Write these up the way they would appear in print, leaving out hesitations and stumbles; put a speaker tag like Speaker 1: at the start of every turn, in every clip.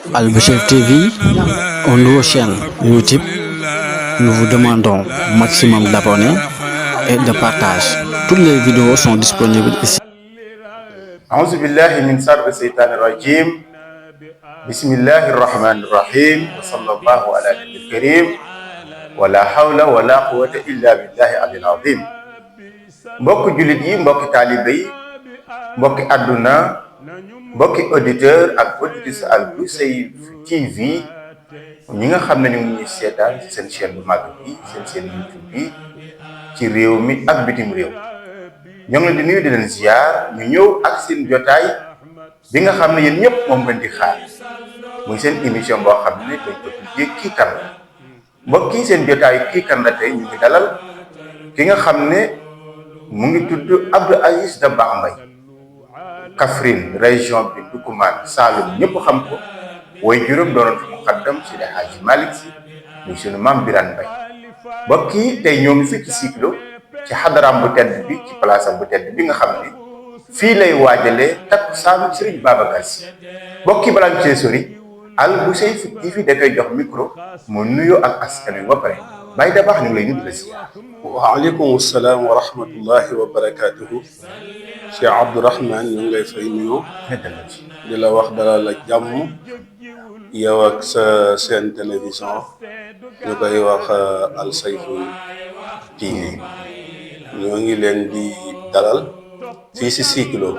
Speaker 1: Al-Bachir TV, une nouvelle chaîne YouTube. Nous vous demandons maximum d'abonnés et de partage. Toutes les vidéos sont disponibles ici.
Speaker 2: أعوذ بالله من شر الشيطان الرجيم بسم الله الرحمن الرحيم وصلى الله على النبي الكريم ولا حول ولا قوة إلا بالله العلي العظيم mbokk jullit yi mbokki taalibe yi mbokki àdduna mbokki auditeur ak auditrice Al-Bachir TV ñi nga xam ne ñu ngi ñuy seetaan ci seen chaîne bu mag bi seen YouTube bi ci réew mi ak bitim réew ñoo ngi leen di nuyu di leen ziar ñu ñëw ak seen jotaay bi nga xam ne yéen ñëpp moom ngeen di xaar muy seen émission boo xam ne dañ ko tuddee Kii Kan La mbokk yi seen jotaay Kii Kan La tey ñu ngi dalal ki nga xam ne mu ngi tudd Abdou Aziz Dabakh Mbaye Kaffrine région bi Ndoukoumane Saloum ñëpp xam ko way juróom doonoon fi muqaddam ci El Hadji Malick Sy muy sunu maam Birane Mbaye mbokk yi tey ñoo ngi fii ci Cyclo ci xadaraam bu tedd bi ci place am bu tedd bi nga xam ne fii lay waajalee takkusaanu Serigne Babacar Sy mbokk yi balaa ñu cee sori Al-Bachir TV da koy jox micro mu nuyoo ak askan wi ba pare Baye Dabakh ñu ngi lay nuyu di la ziar.
Speaker 3: waaleykum salaam wa rahmatullahi wa barakaatuhu. Cheikh Abdourahmane ñu ngi lay fay nuyoo. di la wax dalal la jàmm yow ak sa seen télévision ñu koy wax Al-Bachir TV. ñoo ngi leen di dalal fii si Cyclo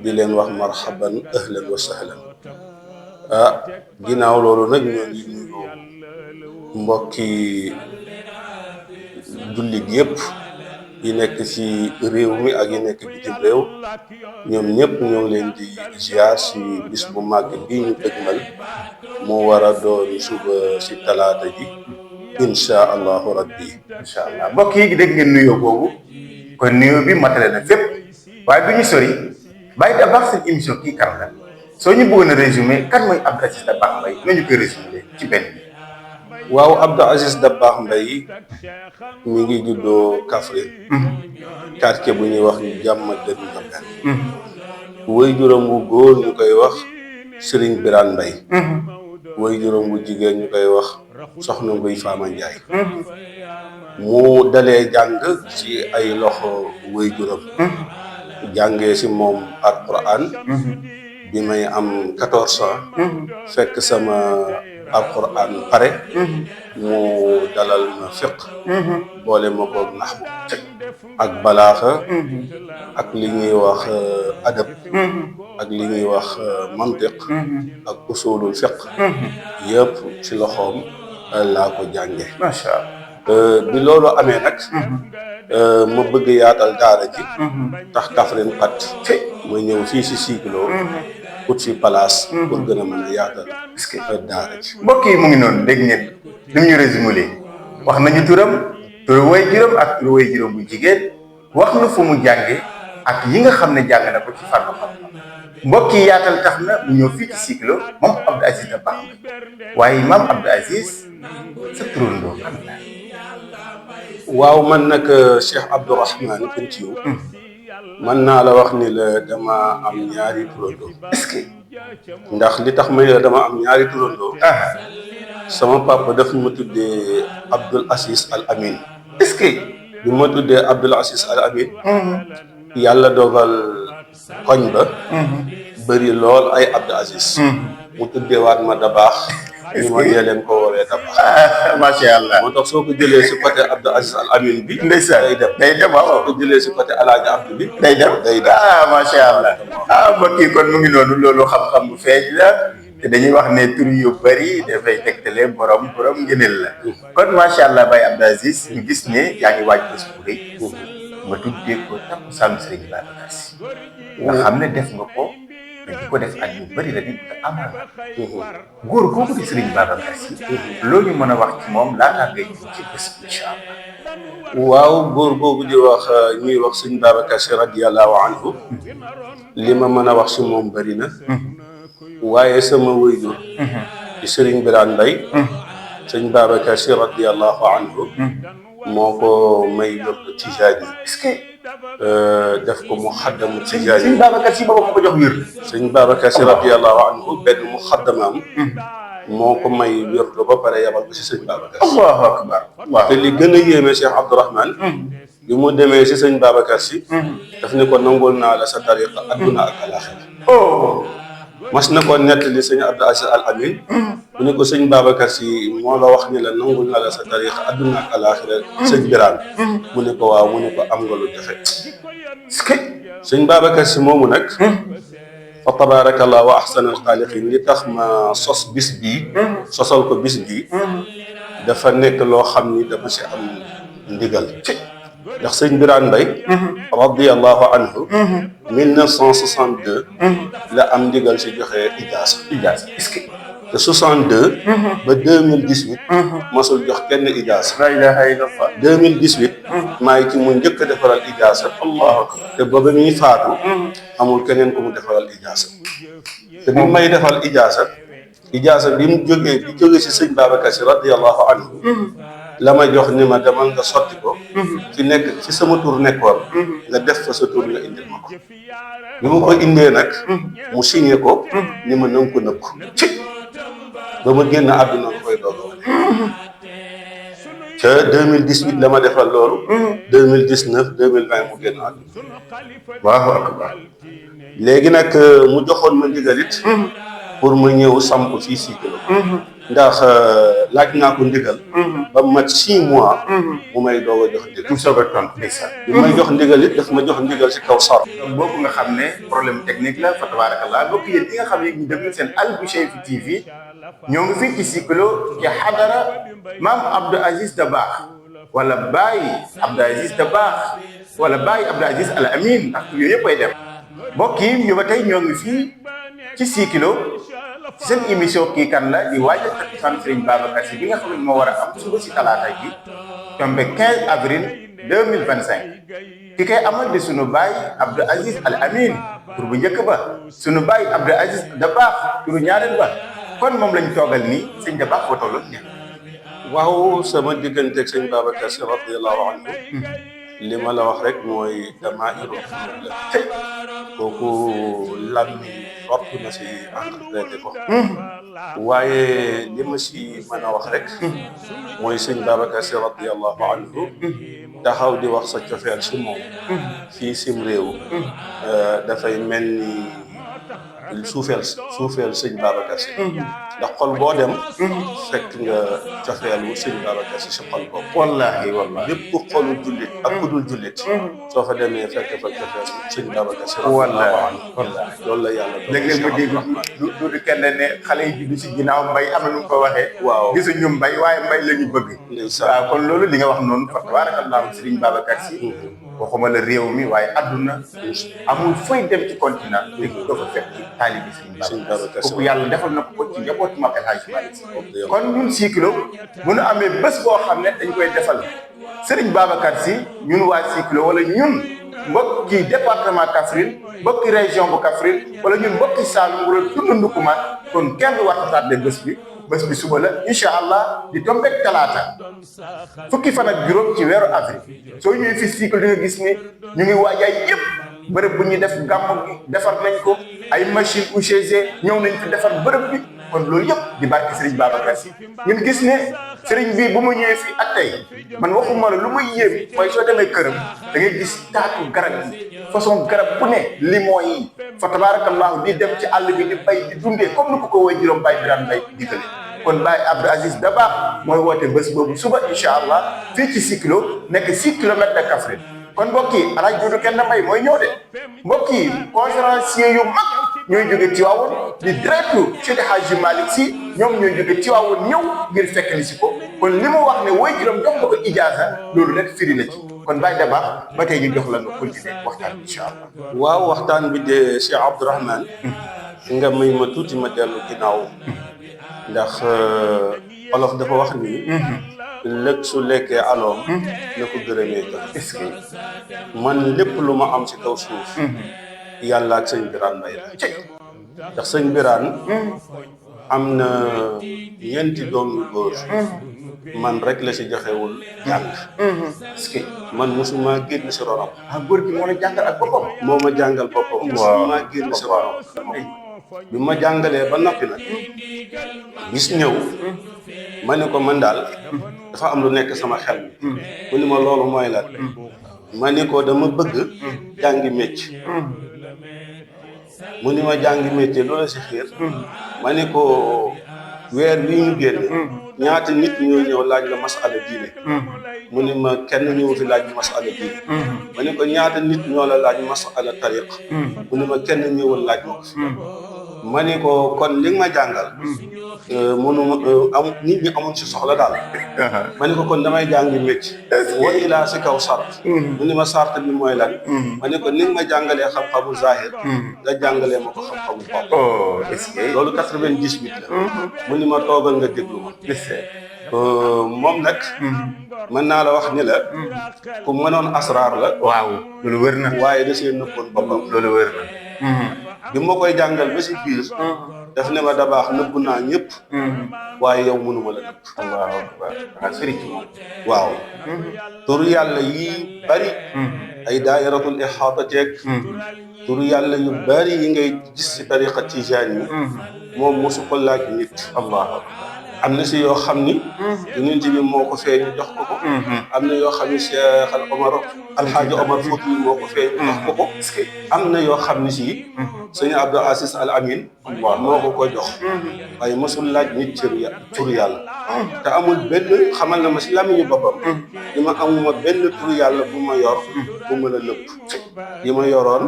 Speaker 3: di leen wax marhaban ahlan wa sahlan ginnaaw loolu nag ñoo ngi nuyu mbokki jullit yëpp yi nekk ci réew mi ak yi nekk bitim réew ñoom ñëpp ñoo ngi leen di ziar si bis bu màgg bi ñu dëgmal moo war a doon suba si talaata ji incha allahu rabbi.
Speaker 2: incha allah mbokk yi dégg ngeen nuyoo boobu kon nuyoo bi matale na fépp waaye du ñu sori Baye Dabakh seen émission Kii Kan La soo ñu bëggoon a résumé kan mooy Abdou Aziz Dabakh Mbaye nañu koy résumé ci benn bi.
Speaker 3: waaw Abdou Aziz Dabakh Mbaye mi ngi juddoo Kaffrine quartier bu ñuy wax jàmm dëgg Ndofène woy juróom bu góor ñu koy wax Serigne Birane Mbaye woy juróom bu jigéen ñu koy wax Soxna Ngoy Fama Ndiaye mu dalee jàng ci ay loxo woy juróom jàngee si moom Alquran bi may am 14 ans fekk sama Alquran pare mu dalal ma fiq boole ma koog naxwu ak balaaxa ak li ñuy wax adab ak li ñuy wax mantiq ak usulul fiq yëpp ci loxoom laa ko jànge
Speaker 2: macha allah
Speaker 3: bi loolu amee nag ma bëgg yaatal daara ji tax Kaffrine xat ma ñëw fii si Cyclo ut fi place pour gën a mën a yaatal daara ji.
Speaker 2: mbokk yi mu ngi noonu dégg ngeen ni mu ñu résumé wax nañu turam turu way juróom ak turu way juróom bu jigéen wax na fu mu jànge ak yi nga xam ne jàng na ko ci fànn xam-xam mbokk yi yaatal tax na mu ñëw fii ci Cyclo moom Abdou Aziz Dabakh Mbaye waaye maam Abdou Aziz sa turandoo kan la.
Speaker 3: waaw man nag Cheikh Abdourahmane Kountiou mën naa la wax ni la dama am ñaari turandoo.
Speaker 2: est-ce que.
Speaker 3: ndax li tax ma ne la dama am ñaari turandoo. sama papa daf ma tuddee Abdoul Aziz Al Amin.
Speaker 2: est-ce que.
Speaker 3: bi ma tuddee Abdoul Aziz Al Amin. yàlla dogal koñ ba. bëri lool ay Abdou Aziz. mu tuddeewaat ma Dabakh. ñu ma dee leen ko woowee Dabakh.
Speaker 2: macha allah.
Speaker 3: moo tax soo ko jëlee si côté Abdou Aziz Al Amin bi.
Speaker 2: ndeysaan day dem waaw.
Speaker 3: soo ko jëlee si côté Alaaji Abdou bi.
Speaker 2: day dem macha allah. mbokk yi kon mu ngi noonu loolu xam-xam bu feeñ la te dañuy wax ne tur yu bëri dafay tegtale borom ngëneel la. kon macha allah Baye Abdou Aziz ñu gis ne yaa ngi waaj bés bu rëy. ma tuddee ko takkusaanu Serigne Babacar Sy. nga xam ne def nga ko. mais di ko def at yu bëri la di ko amal góor googu di Serigne Babacar Sy loolu ñu mën a wax ci moom laataa ngay ñëw ci bés bi incha allah.
Speaker 3: waaw góor googu di wax ñuy wax Serigne Babacar Sy radiyallahu anhu li ma mën a wax si moom bëri na waaye sama waajur di Serigne Birane Mbaye Serigne Babacar Sy radiyallahu anhu moo ko may yóbbu Tijaani.
Speaker 2: est-ce que
Speaker 3: def ko mu xaddamu ci
Speaker 2: sëñ
Speaker 3: jaay
Speaker 2: Babacar si boobu moo ko jox wér.
Speaker 3: sëñ Babacar Si radiyallahu anhu benn mu xaddamaam moo ko may wér ba pare yabal ko si sëñ Babacar Si.
Speaker 2: Allahu akbar. waaw
Speaker 3: te li gën a yéeme Cheikh Abdourahman bi mu demee si sëñ Babacar Si daf ne ko nangul naa la sa tariqa adduna ak alaxira.
Speaker 2: oh.
Speaker 3: mas na ko nettali sëñ Abdou Aziz Al Amin mu ne ko sëñ Babacar Si moo la wax ni la nangul naa la sa tariqa adduna ak alaxira sëñ Birane mu ne ko waaw mu ne ko am nga lu jafe. sëñ Babacar Si moomu nag fa tabarakallah wa ahsanal xaaliqin li tax ma sos bis bii sosal ko bis bii dafa nekk loo xam ni dafa si am ndigal ndax sëñ Birane Mbaye radiyallahu anhu 1962 la am ndigal si joxe ijaasa te 62 ba 2018 mosul jox kenn ijaasa.
Speaker 2: la ilaha illallah.
Speaker 3: 2018 maa ngi ci mu njëkk a defaral ijaasa. allahu akbar te ba muy faatu amul keneen ku mu defaral ijaasa te bi may defal ijaasa bi mu jógee si sëñ Babacar Si radiyallahu anhu la ma jox ni ma demal nga sotti ko ci nekk ci sama tur nekkoon nga def fa sa tur nga indil ma ko bi ma ko indee nag mu signé ko ni ma nanga ko nëbb ko ba ma génn àdduna nga koy doog a wane ca 2018 la ma defal loolu 2019 2020 mu génn àdduna.
Speaker 2: Allahu akbar.
Speaker 3: léegi nag mu joxoon ma ndigalit pour ma ñëw samp fii Sikilo ndax laaj naa ko ndigal ba mat 6 mois mu may doog a jox ndigal.
Speaker 2: tout soog a tontu ndeysaan.
Speaker 3: bi may jox ndigal it daf ma jox ndigal si kaw sar.
Speaker 2: donc boobu nga xam ne problème technique la fa tabarakallah bokk yéen ñi nga xam ne ñu déglu seen Al-Bouchayri TV ñoo ngi fii ci Sikilo ci xadara maam Abdou Aziz Dabakh wala Baye Abdou Aziz Dabakh wala Baye Abdou Aziz Al Amin ak yooyu yëpp ay dem mbokk yi ñu ba tey ñoo ngi fii ci Sikilo ci seen émission kii kan la di waajal takkusaan Serigne Babacar Sy bi nga xam ne moo war a am suba si talaata ji tombe 15 avril 2025 ki koy amal di sunu baay Abdou Aziz Al Amin tur bu njëkk ba sunu baay Abdou Aziz Dabakh turu ñaareel ba kon moom lañ toogal nii sëñ Dabakh foo tolloon ña
Speaker 3: waaw sama digganteeg sëñ Babacar Si radiyallahu anhu li ma la wax rek mooy damaa iroon la kooku lan rott na si interprété ko waaye li ma si mën a wax rek mooy sëñ Babacar Si radiyallahu anhu taxaw di wax sa cofeel si moom fii sim réew dafay mel ni suufeel sëñ Babacar Si ndax xol boo dem fekk nga cofeelu sëñ Babacar Si si xol boobu
Speaker 2: wallahi
Speaker 3: bépp xolu jullit ak ku dul jullit soo fa demee fekk fa cofeelu sëñ Babacar Si
Speaker 2: wallahi
Speaker 3: loolu la yàlla
Speaker 2: léeg-léeg ma dégg du kenn ne xale yi juddu si ginnaaw mbay am na nu mu ko waxee
Speaker 3: waaw
Speaker 2: gisuñu mbay waaye mbay la ñu bëgg waaw kon loolu li nga wax noonu fa tabarakallahu sëriñ Babacar Si waxuma la réew mi waaye adduna amul fooy dem ci continent léegi doo fa fekk taalibi sëriñ Babacar Si kooku yàlla defal na ko ci njabootu Maam El Hadji Malick Sy kon ñun Sikilo bu nu amee bés boo xam ne dañ koy defal sëriñ Babacar Si ñun waa Sikilo wala ñun mbokki département Kaffrine mbokki région bu Kaffrine wala ñun mbokki Saloum wala tund Ndoukoumane kon kenn du war a tardé bés bi suba la incha allah di tombeeg talaata fukki fan ak juróom ci weeru avril soo ñëwee fi Sikilo di nga gis ni ñu ngi waajaay yëpp bërëb bu ñuy def gàmm gi defar nañ ko ay machine UGC ñëw nañ fi defar bërëb bi kon loolu yëpp di barke Serigne Babacar Si ñun gis ne Serigne bi bu mu ñëwee fii ak tey man waxuma la lu muy yéem mooy soo demee këram da ngay gis taatu garab yi façon garab bu ne limon yi fa tabarakallahu di dem ci àll bi di bay di dundee comme ni ko woy juróom Baye Birane Mbaye digale kon Baye Abdou Aziz Dabakh mooy woote bés boobu suba incha allah fii ci Sikilo nekk 6 kilomètres de Kaffrine kon mbokk yi alaaj Dudu Kenn Mbay mooy ñëw de mbokk yi conférencier yu mag ñooy jóge Tiwaawoon di directu Seydi Hadji Malick Sy ñoom ñooy jóge Tiwaawoon ñëw ngir fekk li si ko kon li mu wax ne woy juróom jox nga ko ijaaza loolu rek firi na ci kon Baye Dabakh ba tey ñu jox la nga continuer waxtaan bi incha allah.
Speaker 3: waaw waxtaan bi de Cheikh Abdourahmane nga may ma tuuti ma dellu ginnaaw ndax olof dafa wax ni lëg su lekkee aloom na ko gërëmee jox est-ce que man lépp lu ma am ci kaw suuf yàlla ak sëñ Birane Mbaye la ndax sëñ Birane am na ñeenti doom yu góor man rek la si joxewul jàng
Speaker 2: est-ce que
Speaker 3: man mosuma génn si ronam
Speaker 2: góor gi moo la jàngal ak boppam.
Speaker 3: moo ma jàngal boppam mosuma génn si ronam bi ma jàngalee ba noppi nag bis ñëw ma ne ko man daal dafa am lu nekk sama xel mu ni ma loolu mooy lan ma ne ko dama bëgg jàngi mécc mu ni ma jàngi métier loola si xiir ma ne ko weer wi ñu génn ñaata nit ñoo ñëw laaj la masala diine mu ni ma kenn ñëw fi laaj masala diine ma ne ko ñaata nit ñoo la laaj masala tariq mu ni ma kenn ñëwul laaj ma ko ma ne ko kon li nga ma jàngal mënuma am nit ñi amuñ si soxla daal ma ne ko kon damay jàngi métier wa ilaa si kaw sart mu ni ma sart bi mooy lan ma ne ko ni nga ma jàngalee xam-xamu zahir nga jàngalee ma ko xam-xamu bopp
Speaker 2: oh est-ce que
Speaker 3: loolu 98 la mu ni ma toogal nga déglu ma moom nag mën naa la wax ni la ku mënoon asraar la
Speaker 2: waaw loolu wër na
Speaker 3: waaye da see nëppoon boppam
Speaker 2: loolu wër na
Speaker 3: bi ma koy jàngal ba si biir daf ne ma da baax nëbb naa ñëpp waaye yow mënuma la nëbb
Speaker 2: allahu akbar ah sëriñ moom
Speaker 3: waaw turu yàlla yi bari ay daayiratul ihaata teeg turu yàlla yu bari yi ngay gis si tariqa tijaan yi moom mosu ko laaj nit
Speaker 2: allahu akbar
Speaker 3: am na si yoo xam ni yonent bi moo ko feeñu jox ko ko am na yoo xam ni Cheikh al Omar alxaaji Omar Fouti moo ko feeñu jox ko ko am na yoo xam ni si sëñ Abdou Aziz Al Amin moo ko ko jox waaye mosul laaj nit turu yàlla te amul benn xamal na ma si lamiñu boppam li ma amuma benn turu yàlla bu ma yor bu mën a nëpp yi ma yoroon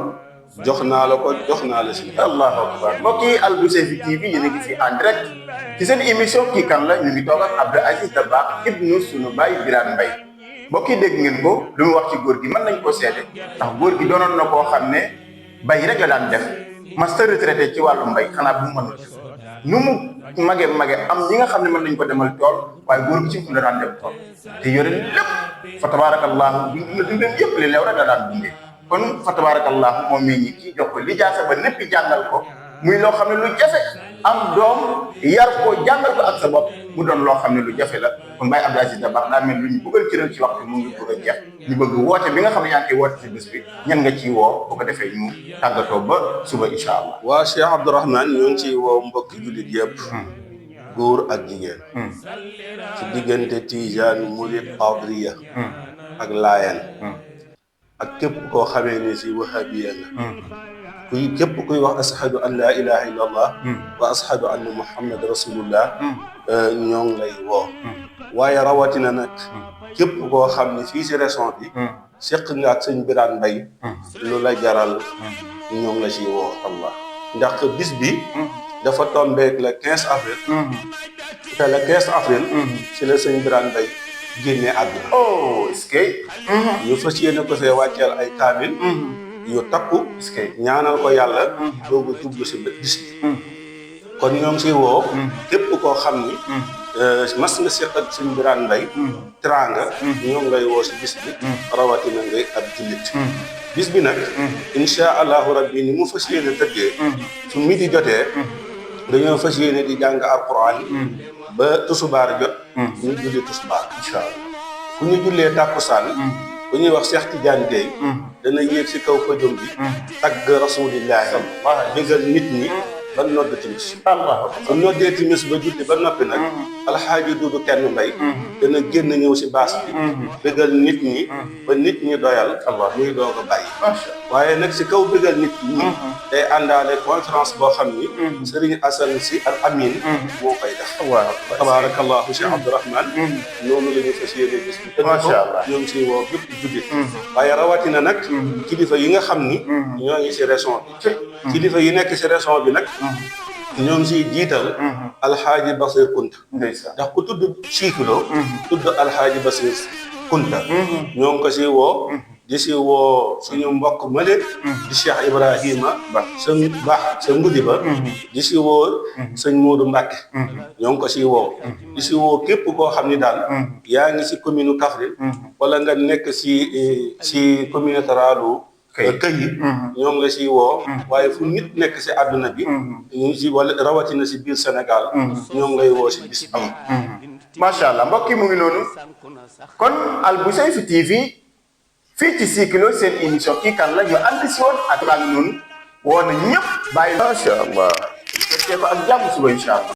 Speaker 3: jox naa la ko jox naa la si
Speaker 2: allahu akbar mbokk yi Al Boucheyri TV yéen a ngi fi en direct ci seen émission kii kan la ñu ngi toog ak Abdou Aziz Dabakh ibnu sunu baay Birane Mbaye mbokk yi dégg ngeen ko lu mu wax ci góor gi mën nañ ko seede ndax góor gi doonoon na koo xam ne bay rek la daan def master retraité ci wàllu mbay xanaa bu mu mënul nu mu mage am ñi nga xam ne mën nañ ko demal tool waaye góor gi ci fu la daan dem tool te yore lépp fa tabarakallahu dund na dundam yëpp li leew rek la daan dundee kon fa tabarakallahu moom mii ñi kii jox ko li jaase ba népp jàngal ko muy loo xam ne lu jafe am doom yar ko jàngal ko ak sa bopp mu doon loo xam ne lu jafe la kon Baye Abdou Aziz Dabakh daa mel lu ñu bëggal ci réew ci waxtu mu ngi bëgg a jeex ñu bëgg woote bi nga xam ne yaa ngi koy woote ci bés bi ñan nga ciy woo bu ko defee ñu tàggatoo ba suba incha allah.
Speaker 3: waa Cheikh Abdourahmane ñoo ngi ciy woo mbokki jullit yëpp góor ak jigéen ci diggante Tijaan Murid Qadiriya ak Laayeen ak képp koo xamee ni si wahabiya la képp kuy wax ashadu an laa ilaha illa allah wa ashadu anna muhammad rasulullah ñoo ngi lay woo waaye rawatina nag képp koo xam ne fii si région bi seq nga ak sëñ Birane Mbaye lu la jaral ñoo ngi la si woo allah ndax bis bi dafa tombeek le 15 avril te le 15 avril si la sëñ Birane Mbaye génnee àdduna
Speaker 2: oh est-ce que
Speaker 3: ñu fas yéene ko fee wàcceel ay kaamil yu takku ñaanal ko yàlla doogu jublu si bis bi kon ñoo ngi siy woo képp koo xam ni mas nga seq ak sëñ Birane Mbaye teraanga ñoo ngi lay woo si bis bi rawatina ngay ab jullit bis bi nag insha allahu rabbi ni mu fas yéene tëddee su midi jotee dañoo fas yéene di jàng alquran ba tusubaar jot ñu julli tusubaar insha allah fu ñu jullee tàkkusaan bu ñuy wax Cheikh Tidiane Gueye dana yéeg si kaw podium bi tagg rasulillahi bégal nit ñi ba nodd timis su noddee timis ba julli ba noppi nag alxaaji Duudu Kenn Mbay dana génn ñëw si baas bi bégal nit ñi ba nit ñi doyal muy doog a bàyyi waaye nag si kaw bégal nit ñi day àndaale conférence boo xam ni Serigne Assane Sy Al Amin moo koy def tabarakallahu Cheikh Abdourahmane noonu la ñu fas yéene bis bi
Speaker 2: macha allah
Speaker 3: ñoo ngi siy woo bépp jullit waaye rawatina nag kilifa yi nga xam ni ñoo ngi si région bi kilifa yi nekk si région bi nag ñoo ngi siy jiital alxaaji Basir Kunta ndax ku tudd Sikilo tudd alxaaji Basir Kunta ñoo ngi ko si woo di si woo suñu mbokk male di Cheikh Ibrahima sa baax sa ngudi ba di si woo sëñ Moodu Mbàkke ñoo ngi ko si woo di si woo képp koo xam ni daal yaa ngi si commune Kaffrine wala nga nekk si commune rurale kër yi ñoom nga siy woo waaye fu nit nekk si àdduna bi ñu si wala rawatina si biir Sénégal ñoom ngay woo si bis am
Speaker 2: macha allah mbokk yi mu ngi noonu kon Albouchayfi TV fii ci Sikilo seen émission kii kan la ñu ànd si woon ak baa ngi noonu woo na ñëpp bàyyi macha allah fekkee ko ak jàmm suba incha allah